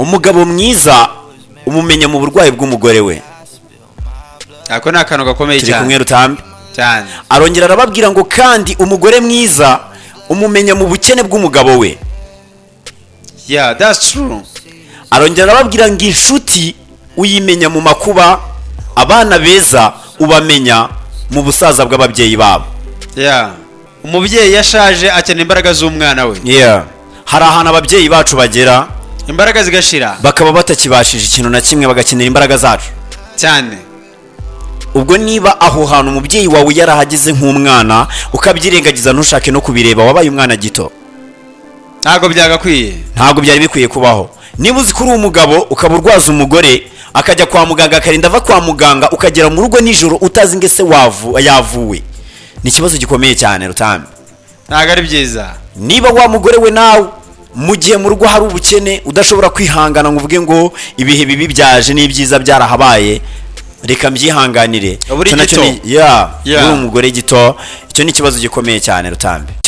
Umugabo mwiza umumenya mu burwayi bw'umugore we. Ako ni akantu gakomeye Turi cyane. kumwe, Rutambi? Cyane. Arongera arababwira ngo kandi umugore mwiza umumenya mu bukene bw'umugabo we. Yeah, that's true. Arongera arababwira ngo inshuti uyimenya mu makuba, abana beza ubamenya mu busaza bw'ababyeyi babo. Yeah, umubyeyi yashaje akeneye imbaraga z'umwana we. Yeah. Hari ahantu ababyeyi bacu bagera imbaraga zigashira, bakaba batakibashije ikintu na kimwe, bagakenera imbaraga zacu. Cyane. Ubwo niba aho hantu umubyeyi wawe yarahageze nk'umwana, ukabyirengagiza, ntushake no kubireba, wabaye umwana gito. Ntabwo byagakwiye. Ntabwo byari bikwiye kubaho. Niba uzi ko uri umugabo, ukaba urwaza umugore, akajya kwa muganga, akarinda ava kwa muganga, ukagera mu rugo nijoro utazi ngo ese yavuwe, ni ikibazo gikomeye cyane, Rutambi. Ntabwo ari byiza. Niba wa mugore we nawe, mu gihe mu rugo hari ubukene, udashobora kwihangana ngo uvuge ngo ibihe bibi byaje n'ibyiza byarahabaye, reka mbyihanganire, Uba uri Icyo nacyo gito. yeah, Yeah. uri umugore gito. Icyo ni ikibazo gikomeye cyane, Rutambi. Ikibazo